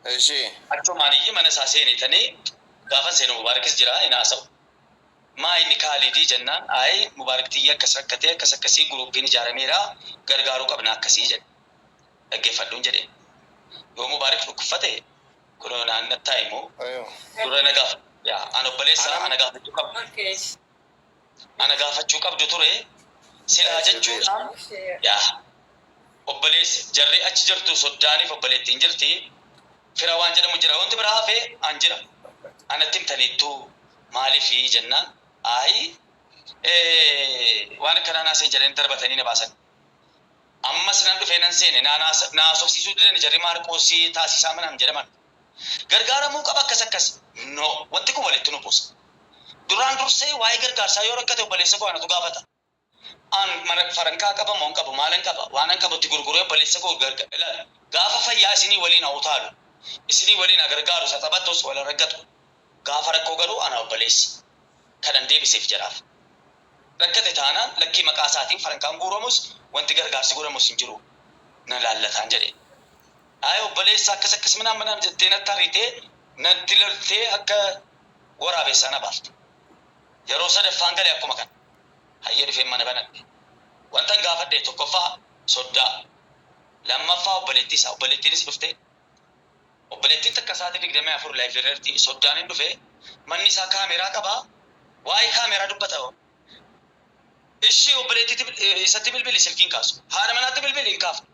Eshi. Achumaan iyyi mana isaa seenetanii gaafan seenu Mubaarakis jira hin haasa'u. Maa inni Kaalidii jennaan ayi Mubaarak tiyya akkas rakkatee akkas akkasii guruuppiin ijaarameera gargaaruu qabna akkasii jedhe. Dhaggeeffadhuun jedheen. Yoo Mubaarak dhukkuffate kunoo naan nattaa himu dura na gaafa yaa an obboleessa Anam ana gaafachuu qabdu ana gaafachuu qabdu ture silaa jechuudhaan yaa obboleessa jarri achi jirtu soddaaniif obboleettiin jirti fira waan jedhamu jira wanti biraa hafe an jira anatti himtaniittu maaliif jennaan ayi waan akkanaa naasee jedhanii darbatanii na baasan. Ammas nan dhufee nan seene na na haasofsiisuu didani jarri Maarqoosii Taasisaa minaan jedhaman. Gargaaramuu qaba akkas akkas. No wanti kun walitti nu buusa. Duraan dursee waa'ee gargaarsaa yoo rakkate obboleessa koo anatu gaafata. An mana farankaa qaba moo hin qabu maalan qaba waanan qabu itti gurguree obboleessa koo garga ilaali gaafa fayyaa isinii waliin haa utaalu isinii waliin haa gargaaru isa taphatus wal haa raggatu gaafa rakkoo garuu ana obboleessa kanan deebiseef jaraaf. Rakkate taanaan lakkii maqaa isaatiin farankaan guuramus wanti gargaarsi godhamus hin jiru na laallataan jedheen. Ayi obboleessa akkas akkas minaan minaan jettee natti ariitee natti loltee akka waraabessaa na baafte. Yeroo sadaffaan gale akkuma kana. Hayyee dhufeen mana banadhe. Wantan gaafadhe tokkoffaa soddaa, lammaffaa obboleettii isaa. Obboleettiinis dhuftee Obboleettiin takka sa'aatii 24 live irra jirti. Soddaan hin dhufe. Manni isaa kaameeraa qaba. Waa'ee kaameeraa dubbata. Ishii obboleettiitti isatti bilbili silkii hin kaasu. Haadha manaatti bilbili hin kaaftu.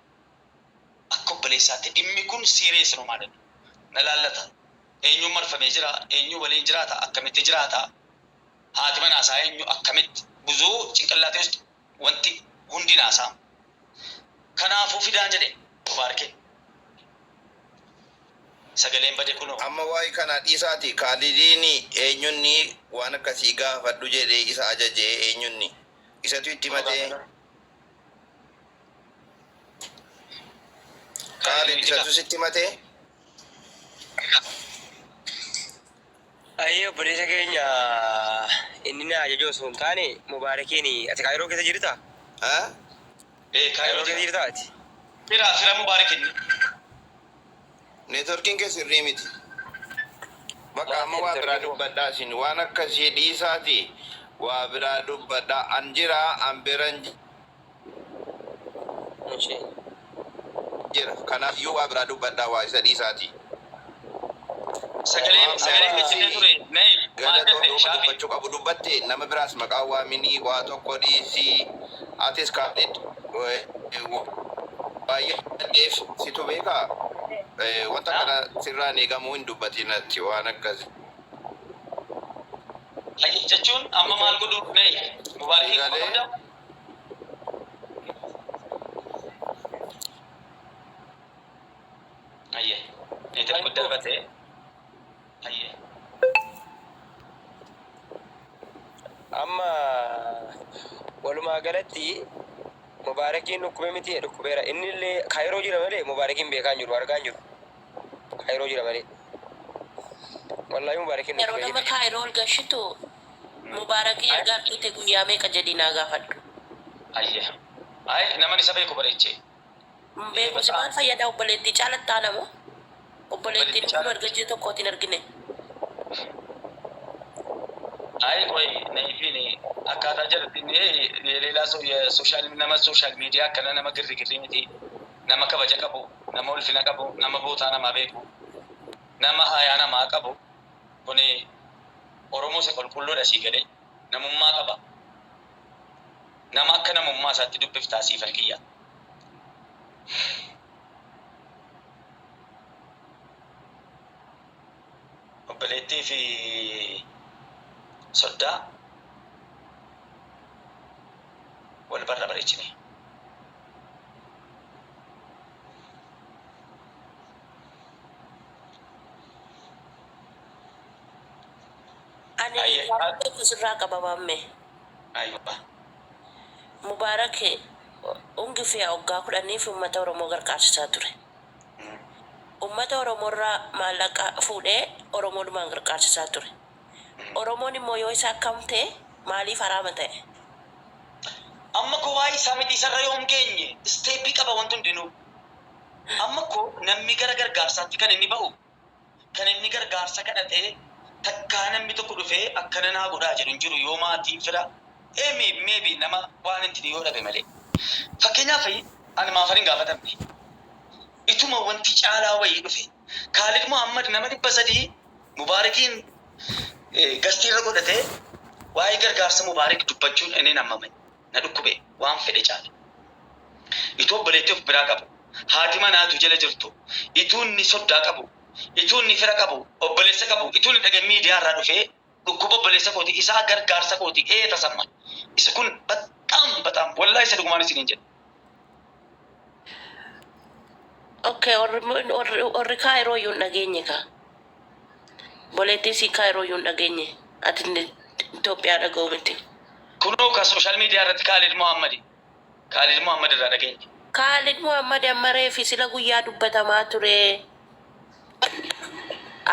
Akka obboleessaatti dhimmi kun serious nu maal na laallata. Eenyuun marfamee jira? Eenyu waliin jiraata? Akkamitti jiraata? Haati manaa isaa eenyu? Akkamitti? Buzuu cinqillaatee wanti hundi naasaama. Kanaafuu fidaan jedhe Mubaarkee. Sagaleen bade kunoo. Amma waa'ee kanaa dhiisaati Kaalidiin eenyunni waan akkasii gaafadhu jedhee isa ajaje eenyunni? Isatu itti himatee? Kaalid isatu sitti himatee? Ayyee obboleessa keenya inni na ajaju osoo hin taane Mubaarakiin ati Kaayiroo keessa jirta? Ha? Ee Kaayiroo Kaayiroo keessa jira. jirta ati? Fira fira Mubaarak inni. Networkiin kee sirrii miti. Bakka Maal amma waa biraa networkiin koo? dubbadhaa isin waan akkasii dhiisaati waa biraa dubbadhaa an jira an biran Ishee. jira kanaaf iyyuu waa biraa dubbadhaa waa isa dhiisaatii. Sagaleen Waan sagaleen biraa gad citee ture Nail maal galatoo jette yoo Shaafi? dubbachuu qabu dubbatte nama biraas maqaa waaminii waa tokko dhiisii atis Kaalid waa yaaddeef situ beekaa wanta Ha? kana sirraan eegamuu hin dubbatin ati waan akkasii. Hayyee jechuun amma maal godhu Nail Sii Mubaarakiin quba galee? qabdaa? Hayyee. Network darbate. Hayyee. Amma walumaa galatti Mubaarakiin dhukkube miti dhukkubeera. Inni illee Kaayiroo jira malee Mubaarakiin beekaa hin jiru argaa hin jiru. Kaayiroo jira malee. Wallaahi Mubaarakiin Yeroo dhukkubee nama jira. Kaayiroo ol gashitu Mubaarakii erga argite guyyaa meeqa jedhii naa gaafadhu. Hayyee. Ayi naman isa beeku bareechee. Hin beeku si maal fayyada obboleettii caalatti taana moo? Obboleettiin Obboleettii kun caalatti. erga ji'a tokkootiin hin argine. Ayi qoy nayifiin akkaataa jalatti የሌላ ሰው የሶሻል nama social media akkana nama girri girri miti nama kabaja qabu nama ulfina qabu nama bootaa namaa beeku nama hayaa namaa qabu kuni Oromoo isa qulqulluudha sii galee namummaa qaba nama akka namummaa isaatti dubbiftaa siifan kiyya. Obboleettii fi soddaa wal barra bareechine. Ani Ayyee. gaaffii tokko sirraa qaba maammee. Aywa. Mubaarak ungifia waggaa kudhaniif uummata Oromoo gargaarsisaa ture. Uummata Oromoorraa maallaqa fuudhee Oromoodhumaan gargaarsisaa ture. Oromoon immoo yoo isa akkam ta'e maaliif haraama ta'e? Amma koo waa'ee isaa miti isarra yoom geenye? Step qaba wanti hundinuu. Amma koo namni gara gargaarsaatti kan inni ba'u, kan inni gargaarsa kadhatee takkaa namni tokko dhufee akkana naa godhaa jedhu hin jiru yoo maatii fira maybe nama waan hin yoo dhabe malee. Fakkeenyaaf ani maafan hin gaafatamne? Ituma wanti caalaa wayii dhufe Kaalid Muhammad nama 300 Mubaarakiin gastii irra godhatee waa'ee gargaarsa Mubaarak dubbachuun inni hammame na dhukkube waan fedhe caala. Ituu obboleettii of biraa qabu, haati manaatu jala jirtu, ituu inni soddaa qabu, ituu inni fira qabu, obboleessa qabu, ituu inni dhagee miidiyaa irraa dhufee dhukkuba obboleessa kooti isaa gargaarsa kooti ee tasamma. Isa kun baxaam baxaam wallaahi isa dhugumaan isiniin jedha. Okay, warri Kaayiroo iyyuu hin dhageenye kaa. Obboleettii isii Kaayiroo iyyuu hin dhageenye. Ati inni Itoophiyaa dhaga'u miti. Kunoo ka social media irratti Kaalid Muhammadi. Kaalid Muhammad irraa dhageenye. Kaalid Muhammad amma reefi sila guyyaa dubbatamaa ture.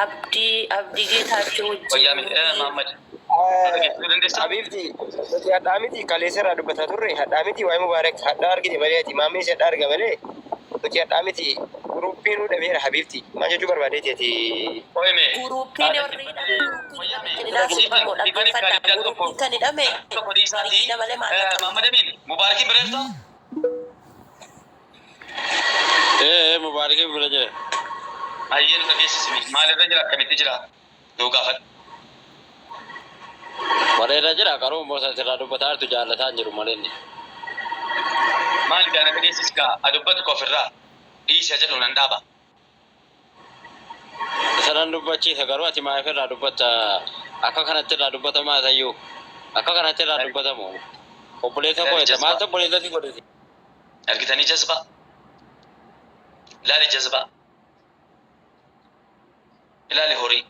Abdii Geetaachoo wajjin. Wayyaa miti Muhammad. Dhageessisuu dandeessaa? Habiibti, nuti hadhaa miti kaleessa irraa dubbataa turre, hadhaa miti waa'ee Mubaarak hadhaa argite malee, ati maammee hadhaa arga malee nuti hadhaa miti, groupiin nu dhabeera. Habiibti, maal jechuu barbaadeeti ati? Qoyme. Groupiin warri hidhame, groupiin kan hidhame immoo dhaggeeffadhaa. Groupiin kan hidhame Tokko dhiisaatii. mariidha malee maallaqa. Muhammad Amin Mubaarakiin bira jirtaa? Ee, Mubaarakiin bira jira. Hayyee, nu dhageessisimi. Maalirra jira, akkamitti jira? Nuu gaafadhu. Bareeda jira, garuu immoo isa sirraa dubbataa jirtu jaallataa hin jiru malee inni. Maali gaana dhageessis gaa adubbatu kofirraa dhiisa jedhu nan dhaaba. Isa nan dubbachiisa, garuu ati maaliif irraa dubbatta? Akka kanatti irraa dubbatamaa isayyuu? Akka kanatti irraa dubbatamu? Obboleessa koo jetta, maaltu obboleessa si godhe? Argitanii jazbaa? Ilaali jazbaa. Ilaali horii.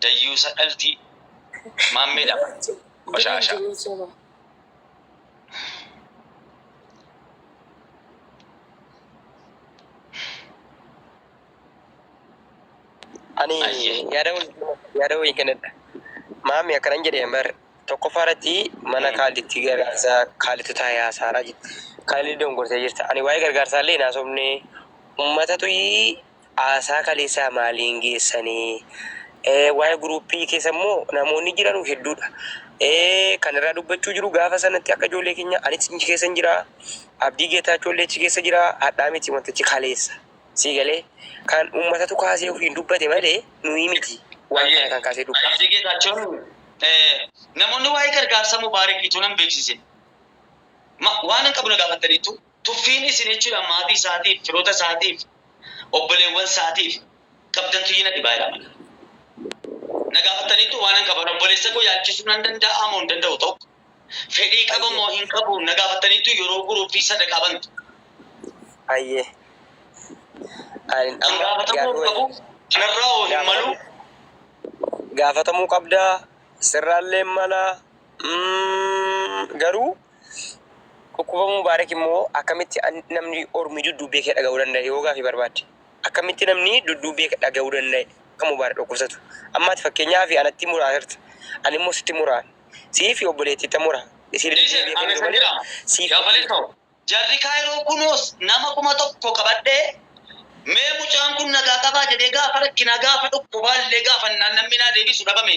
Dayyuusa dhaltii maammeedha. Qoshaasha. Ani yaada wayii kennadha. Maami, akkanan jedhee bar, tokkoffaa irratti mana Kaalitti gargaarsa Kaalitu taa'ee haasaaraa jirti. Kaalli dongortee jirta. Ani waa'ee gargaarsaa illee hin haasofne. Uummatatu haasaa kaleessaa maaliin geessanii? Waa'ee groupii keessa immoo namoonni jiran hedduudha. Kan irraa dubbachuu jiru gaafa sanatti akka ijoollee keenya anis achi keessa hin jira. Abdii Geetaachoo illee achi keessa jira. Hadhaa miti wantichi kaleessa. Sii galee, kan uummatatu kaasee ofiin dubbate malee nuyi miti waan kana kan kaasee dubbate. Abdii Geetaachoon namoonni waa'ee gargaarsa Mubaarak ituu nan beeksisin. Waan hin qabu na gaafattaniitu, tuffiin isin jechuudha maatii isaatiif, firoota isaatiif, obboleewwan isaatiif qabdantu na dhibaa jedhama. Na gaafattaniitu, waan hin qaban obboleessa koo yaalchisuu nan danda'a moo hin danda'u tokko. Fedhii qaba moo hin qabu na gaafattaniitu yeroo groupii sadaqaa bantu. Ayyee. Ani Kan amma gaafatamuu qabu kanarraa hoo hin malu. Gaafatamuu qabdaa, sirraallee mala, garuu dhukkuba Mubaarak immoo akkamitti namni ormi dudduubbee kee dhaga'uu danda'e yoo gaafii barbaadde? Akkamitti namni dudduubbee kee dhaga'uu danda'e akka Mubaarak dhukkubsatu? Amma ati fakkeenyaaf anatti muraa jirta, ani immoo sitti muraa, sii fi obboleettiitti mura isii Dhiise dudduubbee ani kee san malee jira. siif Yaa obboleessoo, jarri Kaayiroo kunoos nama 1000 qabadhee mee mucaan kun nagaa qabaa jedhee gaafa rakkinaa, gaafa dhukkubaallee gaafannaan namni naa deebisu dhabame.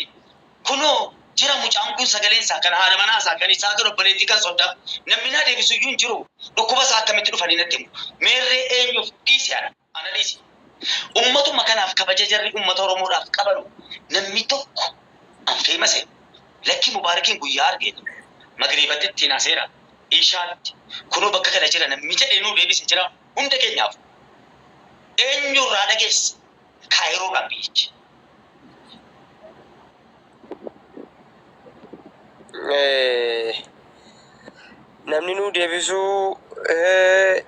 Kunoo jira mucaan kun, sagaleen isaa kan haadha manaa isaa, kan isaa, kan obboleettii, kan soddaa, namni naa deebisu iyyuu hin jiru. Dhukkuba isaa akkamitti dhufanii natti himu? Meerree eenyuuf dhiisi, ana dhiisi. Ummatuma kanaaf kabaja jarri ummata Oromoodhaaf qabanu namni tokko an feemase lakkii Mubaarakiin guyyaa argeetu magriibatti ittiin haseera, ishaatti kunoo bakka kana jira namni jedhee nuu deebise jira hunda keenyaaf. Eenyurraa dhageesse Kaayiroodhaan biyyichi? Namni nuu deebisuu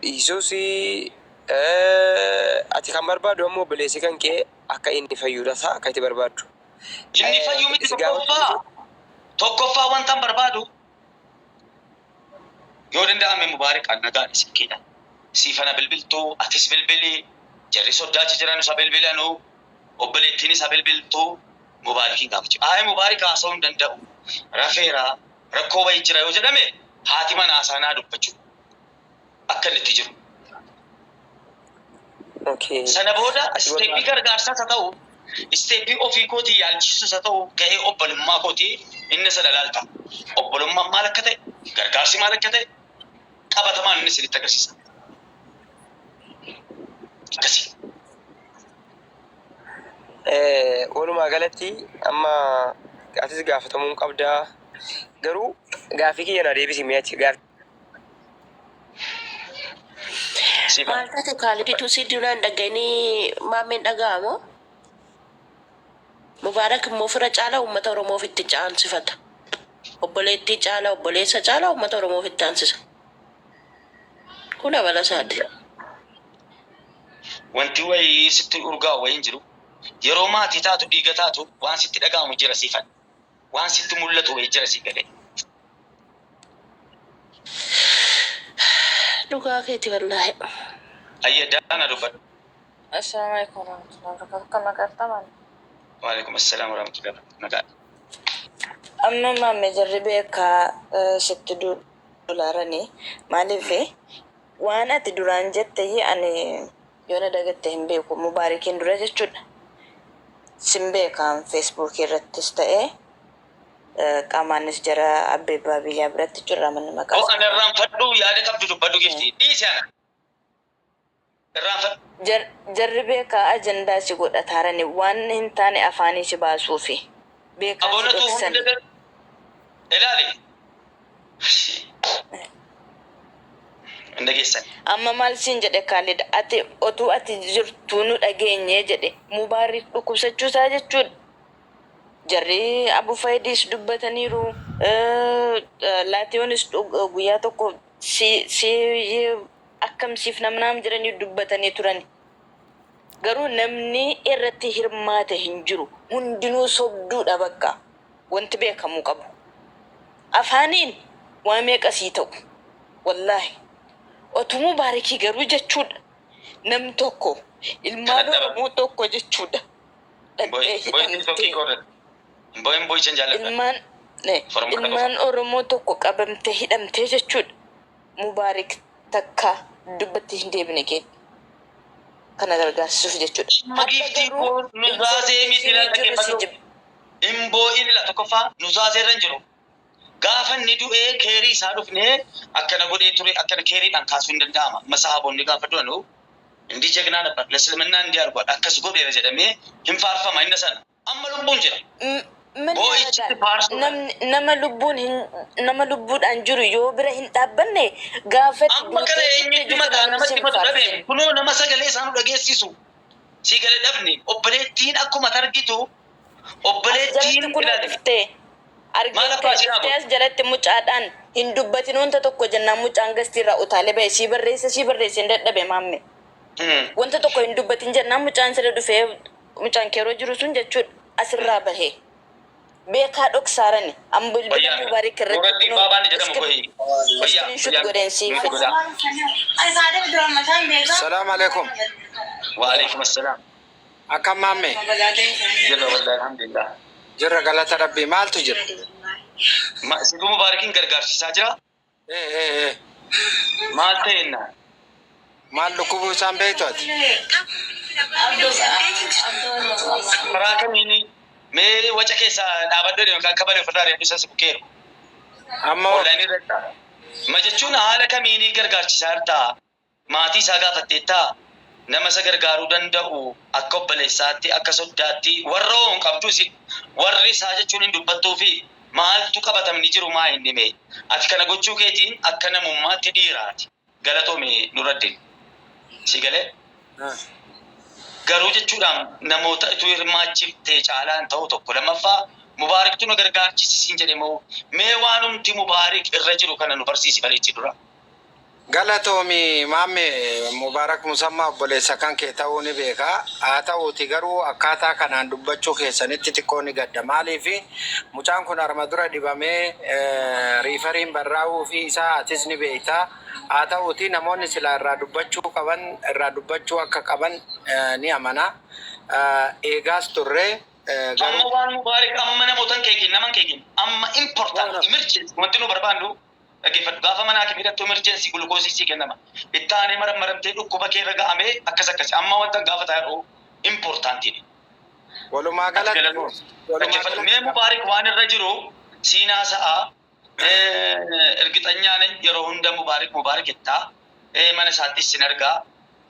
dhiisuus, ati kan barbaadu ammoo obboleessi kan kee akka inni fayyuudha isaa akka itti barbaaddu. Inni fayyuu miti. Si gaafachuu Tokkoffaa wanta hin barbaadu, yoo danda'ame Mubaarikaan nagaan isin keedha. Siifana bilbiltuu, atis bilbili, jarri soddaachi jiran isa bilbilanuu, obboleettiin isa bilbiltuu, Mubaarikiin gaafachuu. Ayi, Mubaarik haasa'uu hin danda'u. Rafeera, rakkoo wayii jira yoo jedhame haati manaa isaa naa dubbachuu. Akka inni itti jiru. Okay. Sana booda Ati isteeppii walumaa gargaarsaas haa ta'u, isteeppii ofii kootii yaalchisus haa ta'u, gahee obbolummaa kootii inni sana laalta. Obbolummaan maal akka ta'e, gargaarsi maal akka ta'e, qabatamaan inni isinitti agarsiisa. Akkasii. Walumaa galatti amma atis gaafatamuu hin qabdaa. Garuu gaaffii kiyya naa deebisi mee ati gaaffii. Siifan. Maal taate Kaaliditu si duraan dhaga'inii maammeen dhaga'amoo? Mubaarak immoo fira caala uummata Oromoof itti caansifata. Obboleettii caala obboleessa caala uummata Oromoof itti aansisa. Kun amala isaati. Wanti wayii sitti urgaa'u wayii hin jiru. Yeroo maatii taatu dhiiga taatu waan sitti dhaga'amu jira siifan. Waan sitti mul'atu wayii jira sii galee. Dhugaa keeti wallaahi. Ayya daana dubbadhu. Assalamu alaikum warahmatullahi wabarakatuh. Akkam nagaa Waalaikum assalaam warahmatullahi wabarakatuh. Nagaa. Amma maamme jarri beekaa sitti duulaarani maaliif waan ati duraan jette ani yoona dagatte hin beeku mubaarikiin dura jechuudha. Sin beekaan feesbuukii irrattis ta'ee qaamaanis jara abbee biyyaa biratti jirra manni maqaa Oo ana irraanfadhu yaada qabdu dubbadhu gifti. Dhiisi ana. Irraanfadhu. Jarri beekaa ajandaa si godhataarani waan hin taane afaanii si baasuufi beekaa si Aboonatu dhoksani. hunda ilaali. Hin dhageessan. Amma maal siin jedhe Kaalid ati otuu ati jirtuu nu dhageenye jedhe Mubaarik dhukkubsachuusaa jechuudha. Jarri Abu Faayidis dubbataniiru. Laatiyoonis guyyaa tokko si si akkamsiif namnaam jedhanii dubbatanii turan. Garuu namni irratti hirmaate hin jiru. Hundinuu sobduudha bakka wanti beekamuu qabu. Afaaniin waa meeqa sii ta'u. Wallaahi. Otuu Mubaarikii garuu jechuudha. Nam tokko ilmaan Dadhaba. Oromoo tokko jechuudha. Dhaqxee Boyi TikTokii hidhamtee koorratti. Boyin boyichan jaalladha. ilmaan Formaata qofa. ilmaan Oromoo tokko qabamtee hidhamtee jechuudha. Mubaarik takka dubbatti hin deebine kee kana gargaarsuuf jechuudha. Amma Har'a giiftii garuu koo nu zaazee miti information ilaalla jiru si dhaggeeffadhu. jibba. Hin boo'in ila tokkoffaa nu zaazee irra hin jiru. Gaafa inni du'ee keerii isaa dhufnee akkana godhee ture akkana keeriidhaan kaasuu hin danda'ama. Masahaabonni gaafa du'anu እንዲህ ጀግና ነበር ለእስልምና እንዲህ አድርጓል akkas godheera jedhamee hin faarfama inni sana. Amma lubbuun jira. ምን Boo'ichitti ያደርጋል? faarsuudha. Namni nama lubbuun hin nama lubbuudhaan jiru yoo bira hin dhaabbanne gaafa itti Amma kana duutee eenyutti jechuudha mataa namni namatti sin matu dhabe faarsin. kunoo nama sagalee isaan dhageessisu. Si galee dhabne obboleettiin akkuma targitu As jalatti obboleettiin kun ilaali. dhuftee Maal argite abbaa si dhuftee dhaabu? as jalatti mucaadhaan hin dubbatin wanta tokko jennaan mucaan gastiirraa utaalee ba'e sii barreesse sii barreesse hin dadhabe maamme. Wanta tokko hin dubbatin jennaan mucaan sirra dhufee mucaan keeroo jiru sun jechuudha asirraa bahee. Beekaa dhoksaarani amma bilbila Wayyaa Mubaarik irratti Nuuraddiin kunoo Baabaan jedhamu koyi. Wayyaa screenshot wayyaa godheen sii nuti fide. godhaa. Salaam alaikum. Waalaikum assalaam. Akkam maamme? Jirra wallahi alhamdulillah. Jirra galata rabbii maaltu jira? Situ Mubaarakiin gargaarsisaa jira. Eh. Maal ta'eenna? Maal dhukkubuu isaan beektu ati? Karaa kamiini mee waca keessa dhaabadhu yookaan kabalee ofirraa reefu isa si bukeeru. Amma Onlaayinii irratti. Ma jechuun haala kamiini gargaarchisaa jirtaa? Maatii isaa gaafatteettaa? Nama isa gargaaruu danda'u akka obboleessaatti akka soddaatti warra hoon qabdu isin warri isaa jechuun hin dubbattuu fi maaltu qabatamni jiru maa hin dhime? Ati kana gochuu keetiin akka namummaatti dhiiraati. Galatoome Nuraddiin. Si galee? Garuu jechuudhaan namoota utuu hirmaachiftee caalaan ta'u tokko lammaffaa Mubaariktu nu gargaarchisi jedhe moo mee waanumti Mubaarik irra jiru kana nu barsiisi bareechi dura. Galatoomi maamme Mubaarak Musammaa obboleessa kan kee ta'uu ni beeka. Haa ta'uuti garuu akkaataa kanaan dubbachuu keessanitti xiqqoo ni gadda. Maaliif mucaan kun harma dura dhibamee refer-iin barraa'uu fi isaa atis ni beekta. Haa ta'uuti namoonni silaa irraa dubbachuu qaban irraa dubbachuu akka qaban ni amana. Eegaas turre Amma garuu waan Mubaarik amma namootan keekin naman keekin amma important emergency wanti nu barbaannu Dhaggeeffadhu, gaafa mana hakimii dhaqxu emergency gulukoosii sii kennama. Itti aanee marammaramtee dhukkuba kee irra ga'amee akkas akkasi. Amma wanta gaafataa jiru importantiidha. Walumaa Ati galatti galatoo. walumaa Dhaggeeffadhu. Mee galatti Mubaarik waan irra jiru siin haasa'a. Ergixanyaa nañ yeroo hunda Mubaarik Mubaarik jettaa. Mana isaattis sin argaa.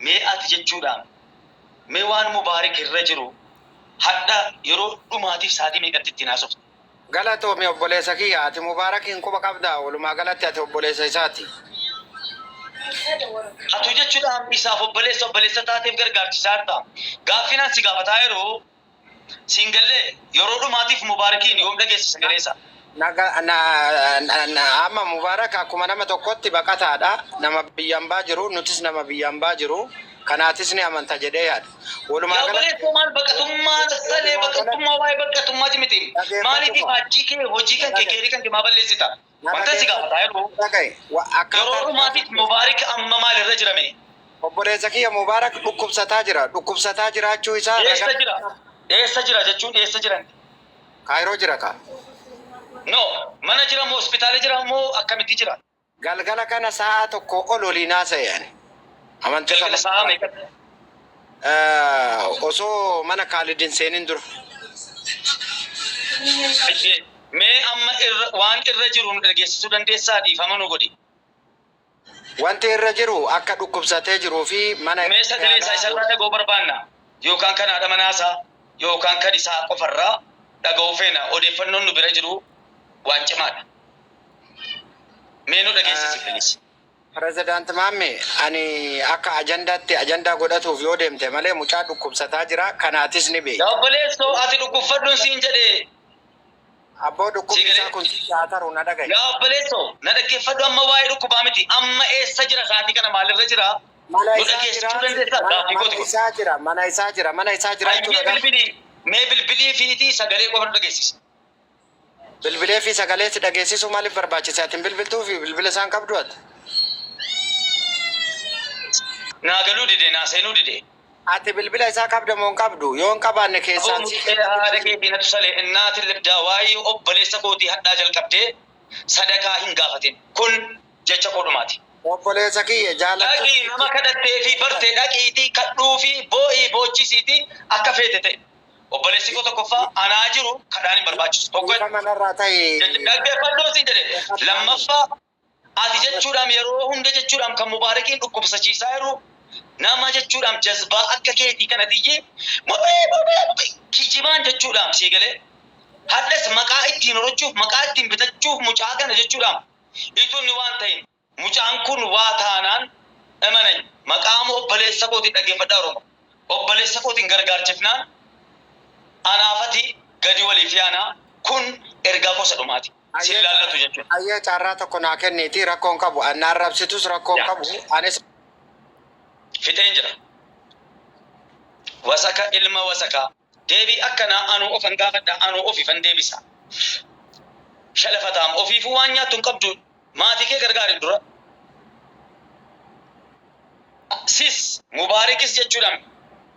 Mee ati jechuudhaan mee waan Mubaarik irra jiru hadha yeroo dhumaatiif sa'aatii meeqatti ittiin haasofte? Galatoomi obboleessa kiyya ati Mubaarakiin quba qabdaa walumaa galatti ati obboleessa isaati. Atuu jechuudhaan isaaf obboleessa obboleessa taateef gargaarchisaa jirta. Gaaffiin an si gaafataa jiru siin gallee yeroo dhumaatiif Mubaarakiin yoom dhageesse sagalee isaa? Naga, na, na, na, amma Mubaarak akkuma nama tokkotti baqataadha. Nama biyya ambaa jiru, nutis nama biyya ambaa jiru. Kanaatis ni amanta jedhee yaada. Walumaa Yaa galatti obboleessoo maal baqatummaa salee walumaa galatti baqattummaa waa'ee baqatummaati miti. dhageeffadhu Maaliif koo. ifaajjii kee hojii kan kee keerii kan kee maa balleessita? Na Wanta si dhageeffadhu. gaafataa jiru Dhaga'i. Wa- yeroo Akkaataa dhumaatiif Mubaarik amma maal irra jirame? obboleessa kiyya Mubaarak dhukkubsataa jira. Dhukkubsataa jiraachuu isaa Eessa ragaa jira? Eessa jira jechuun eessa jiran? Kaayiroo jira kaa. No, mana jira moo hospitaala jira moo akkamitti jira? Galgala kana sa'a tokko ol waliin haasa'e ani. Amantii Galgala saba sa'a meeqatti? Osoo mana Kaalid hin seenin dura. Ayyee. Mee amma irra waan irra jiru nu dhageessisuu dandeessaa dhiifama nu godhi. Wanti irra jiru akka dhukkubsatee jiruu fi mana Mee sagalee isaa yaalaa isarraa dhaga'uu barbaanna. Yookaan kan haadha manaa isaa yookaan kan isaa qofarraa dhaga'uu feena. Odeeffannoon nu bira jiru waan cimaadha. Mee nu dhageessisi please. Pirezidaant Maammee, ani akka ajandaatti ajandaa godhatuuf yoo deemte malee mucaa dhukkubsataa jira kanaatis ni Yaa beekta. obboleessoo ati dhukkubfadhuun siin jedhe Abboo sii dhukkubni isaa galee. kun sitti haa taru na dhaga'i. Yaa obboleessoo na dhaggeeffadhu amma waa'ee dhukkubaa miti amma eessa jira sa'aatii kana maalirra jira Mana nu isaa dhageessisuu jira, dandeessaa mana, gaaffii mana kooti kun. isaa jira, mana isaa jira, mana isaa jiraachuu Hayyee dhagaa. bilbilii mee bilbilii fiitii sagalee qofa nu dhageessisi. Bilbilee fi sagalee si dhageessisuu maaliif barbaachise? Ati hin bilbiltuu fi bilbila isaan qabdu ati? Naa galuu dide naa seenuu dide. Ati bilbila isaa qabda moo hin qabdu? Yoo hin qabaanne Aboo keessaan si muxxee haadha keetii natu sale innaatin libdaa waa'ee obboleessa kootii hadhaa jalqabdee sadaqaa hin gaafatin kun jecha koo dhumaati. Obboleessa kiyya jaalattus Dhaqii nama kadhattee fi barte dhaqiitii kadhuu fi boo'ii boochisiitii akka feete ta'e. Obboleessi koo tokkoffaa anaa jiru kadhaan hin barbaachisu. Tokko Dhiifama narraa ta'i. dhaggeeffadhuu siin jedhe. Lammaffaa ati jechuudhaan yeroo hunda jechuudhaan kan Mubaarakiin dhukkubsachiisaa jiru nama jechuudhaan jazbaa akka keetii kana tiyyee mubee mubee mubee kijibaan jechuudhaan sii galee hadhas maqaa ittiin horachuuf maqaa ittiin bitachuuf mucaa kana jechuudhaan ituu inni waan ta'in Mucaan kun waa taanaan emanany maqaama obboleessa kootiin dhaggeeffadhaa Oromo. Obboleessa kootiin gargaarchifnaan anaaf ati gadi waliif yaana kun ergaa koo isa dhumaati. Sin Hayyee laallatu jechuudha. hayyee carraa tokko naa kenniitii rakkoo hin qabu. An na arrabsitus rakkoo hin Yaa. qabu. Anis Fixeen jira. Wasaka ilma wasakaa. Deebii akkanaa anuu ofan gaafadha anuu ofiifan deebisa. Shalafataam ofiifuu waan nyaattu hin qabdu maatii kee gargaarin dura. Sis Mubaarikis jechuudhaan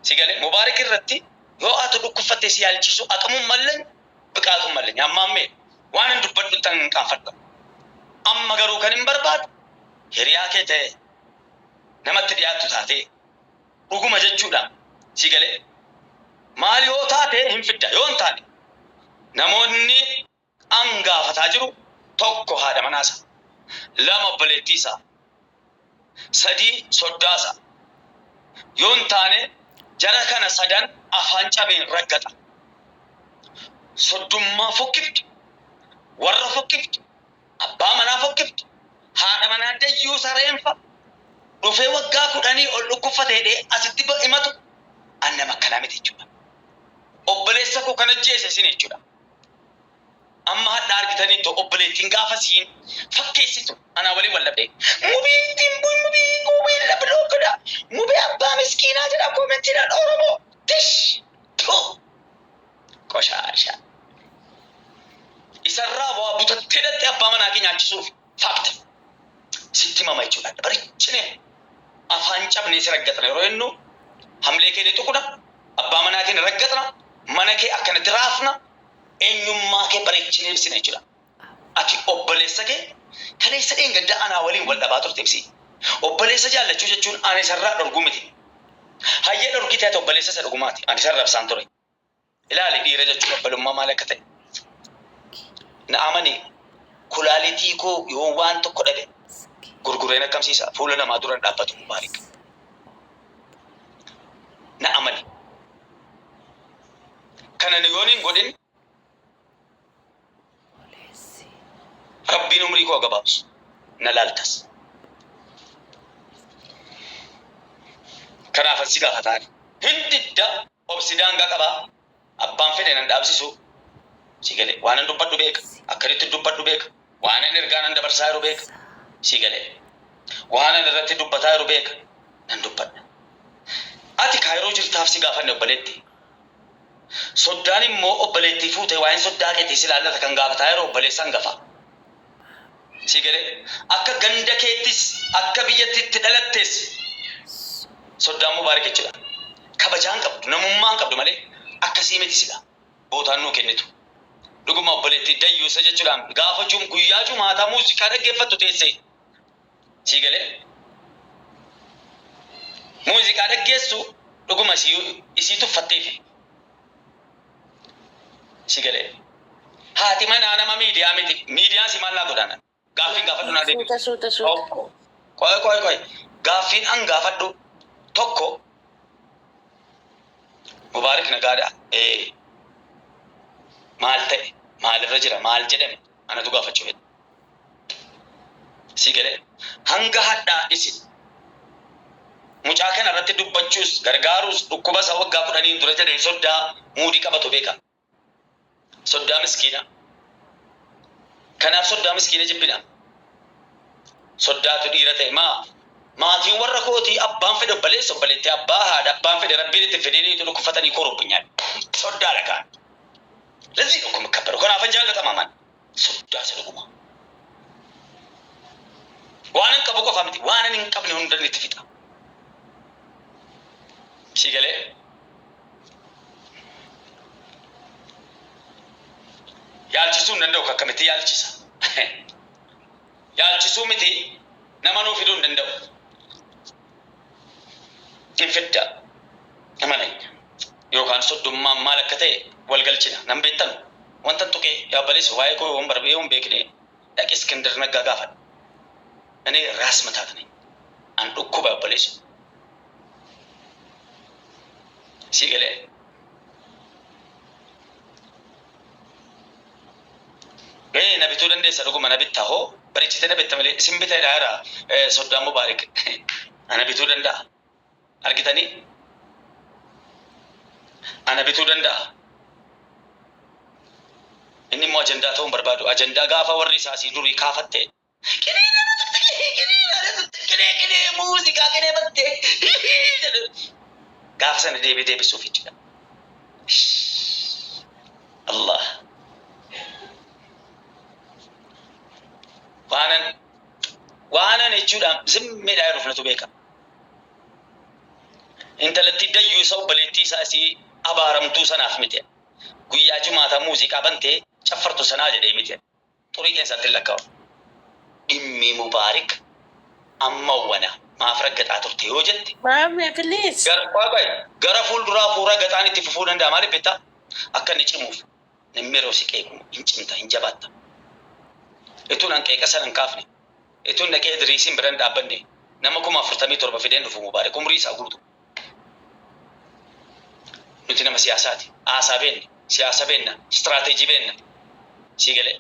si galee Mubaarik irratti yoo ati dhukkubfatte si yaalchisuu aqamuun mallan biqaatuun mallan ammaammee waan hin dubbadhu tan hin qaanfadha. Amma garuu kan hin barbaadu hiriyaa kee ta'e namatti dhiyaattu taatee dhuguma jechuudha si galee maal yoo taate hin fidda yoo hin taane namoonni an gaafataa jiru tokko haadha manaasa lama obboleettii isaa sadii soddaasa yoo hin taane jara kana sadan afaan cabeen raggaxa soddummaa fokkiftu warra fokkiftu Abbaa manaa fokkiftu, haadha manaa dayyuusa reenfa dhufee waggaa kudhanii ol dhukkuffate jedhee asitti himatu an nama akkanaa miti jechuudha. Obboleessa koo kan ajjeese isin jechuudha. Amma hadha argitanii too obboleettiin gaafa siin fakkeessitu anaa waliin wal dhabdee. Mubiittiin mubii mubii lablookadha. Mubii abbaa miskiinaa jedha koomentiidhaan Oromoo. Tish! Tuu! Qoshaasha. Isarraa waa butattee dhattee abbaa manaa kee nyaachisuuf fact. Sitti himama jechuudha. Barichine afaan cabnee si raggaxna yeroo jennu hamlee kee ni tuqna, abbaa manaa kee ni raggaxna, mana kee akkanatti raafna, eenyummaa kee bareechinee ibsina jechuudha. Ati obboleessa kee Kaleessa dheengadda anaa waliin wal dhabaa turte ibsi. Obboleessa jaallachuu jechuun ani isarraa dhorguu miti. Hayyee dhorgite ati obboleessa isa dhugumaati. Ani isarra ibsaan ture. Ilaali dhiira jechuun obbolummaa maal akka ta'e. Na amani kulaalitii koo yoo waan tokko dhabe gurgureen akkamsiisa fuula namaa dura hin dhaabbatu Mubaarik. Na amani. Kana yoon hin godhin Rabbiin umrii koo gabaabsu. Na laaltas. Kanaafan si gaafataan. Hin didda obsi daangaa qabaa. Abbaan fedhe nan dhaabsisu. Si galee waanan dubbadhu beeka. Akkamitti dubbadhu beeka. Waanan ergaa nan dabarsaa jiru beeka. Si galee waanan irratti dubbataa jiru beeka. Nan dubbadha. Ati Kaayiroo jirtaaf si gaafanne obboleetti. Soddaan immoo obboleettii fuute waa'een soddaa keetii si ilaallata kan gaafataa yeroo obboleessa hangafa. Si galee akka ganda keettis akka biyyatti itti dhalattes soddaan Mubaarik jechuudha. Kabajaan qabdu namummaan qabdu malee akkasii miti sila bootaan nuu kennitu. Dhuguma obboleettii dayyuusa jechuudhaan gaafa jum guyyaa jumaataa muuziqaa dhaggeeffattu teessee si galee muuziqaa dhaggeessu dhuguma isii tuffatteefi si galee haati manaa nama miidiyaa miti miidiyaan si maal naa godhaan gaaffiin gaafadhu naa deebisu. Suuta suuta suuta. Tokko qoy qoy qoy gaaffiin an gaafadhu tokko Mubaarik nagaadha ee maal ta'e maalirra jira maal jedhame anatu gaafachuu fedha. Si galee hanga hadhaa isin mucaa kana irratti dubbachuus gargaaruus dhukkuba isaa waggaa 10n dura jedhee soddaa muudii qabatu beeka. Soddaa miskiina. Kanaaf soddaa miskiina jibbina. Soddaatu dhiira ta'e maa maatiin warra kootii abbaan fedhe obboleessa obboleettii abbaa haadha abbaan fedhe rabbiin itti fedhanii dhukkubfatanii korobbunyaan soddaadha kaan. Lazii dhukkuba kabbaru kanaafan jaallatama man. Soddaa isa dhuguma. Waanan qabu qofa miti waanan hin qabne hundan itti fixa. Si galee? Yaalchisuu hin danda'u akkamitti yaalchisa? Yaalchisuu miti nama nuu fiduu hin danda'u. Hin fidda. Nama nanya. Yookaan soddummaan maal akka ta'e wal galchina. Nan beektanu. Wanta tuqee yaa obboleessa waa'ee koo yoon barbee yoon beekne dhaqi Iskindir Naggaa gaafadhu. Ani raas mataat ነኝ. An dhukkuba obboleessa. Sii galee. Ee na bituu dandeessa dhuguma na bitta hoo bareechitee na bitta malee isin bita jedhaa jira soddaan Mubaarik ana bituu danda'a argitanii ana bituu danda'a inni immoo ajandaa ta'uu hin barbaadu ajandaa gaafa warri isaa asii durii kaafatte qinee nama tuqxe qinee nama tuqxe qinee qinee muuziqaa qinee batte jedhu gaafa sana deebii deebisuuf jechuudha. Allah. Waanan waanan jechuudhaan zimmiidhaa yeroo natu beeka. Intalattii dayyuu isa obboleettii isaa isii abaaramtuu sanaaf miti. Guyyaa jumaataa muuziqaa bantee caffartu sanaa jedhee miti. Xurii keessatti hin lakkaa'u. Dhimmi Mubaarik amma wana maaf raggaxaa turte yoo jette Maame please. gara qoy qoy gara fuulduraa hafuura gaxaan itti fufuu danda'a maaliif beektaa akka inni cimuuf namni yeroo si qeequ hin cimta hin jabaatta. Ituun an qeeqa sana hin kaafne ituun dhaqee Idriisiin bira hin dhaabbanne nama 47,000 fideen dhufu Mubaarik umrii isaa guutuu. Nuti nama siyaasaati. Haasaa beenna, siyaasa beenna, istiraateejii beenna. Sii galee.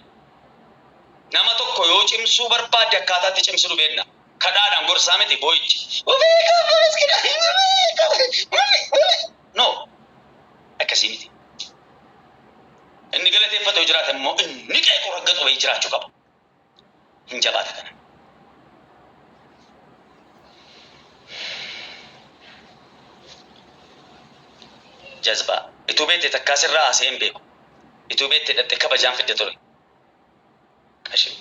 Nama tokko yoo cimsuu barbaadde akkaataa itti cimsinu beenna. Kadhaadhaan gorsaa miti boo'ichi. No. Akkasii miti. Inni galateeffatu yoo jiraate immoo inni qeequ raggatu wayii jiraachuu qaba. Hin jabaata kana. Jazbaa. Ituu beekte takkaa sirraa haasa'ee hin beeku. Ituu beekte dhatte kabajaan fidde ture. Qashii.